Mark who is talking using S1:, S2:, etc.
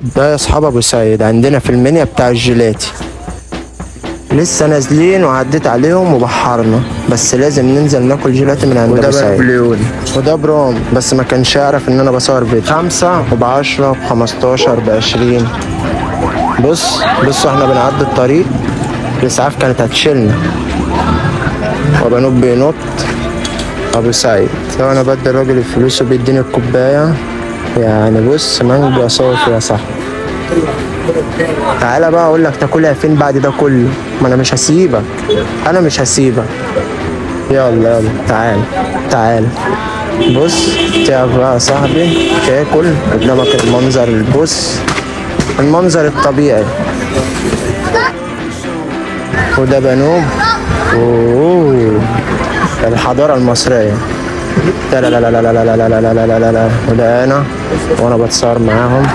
S1: ده يا اصحاب ابو سيد عندنا في المنيا بتاع الجيلاتي. لسه نازلين وعديت عليهم وبحرنا، بس لازم ننزل ناكل جيلاتي من عند ابو سيد. وده بروم، بس ما كانش يعرف ان انا بصور فيديو. 5 وب10 وب15 ب20. بص احنا بنعدي الطريق، الاسعاف كانت هتشيلنا. وبنوب بينط ابو سيد. لو انا بدي الراجل الفلوس وبيديني الكوباية، يعني بص مانجا صافي يا صاحبي. تعالى بقى اقول لك تاكلها فين بعد ده كله، ما انا مش هسيبك، انا مش هسيبك. يلا يلا تعال تعال. بص تعرف بقى يا صاحبي تاكل قدامك المنظر، بص المنظر الطبيعي. وده بنوب. اوه الحضارة المصرية. لا لا لا لا لا لا لا لا لا لا لا لا. وده انا وانا بتصور معاهم.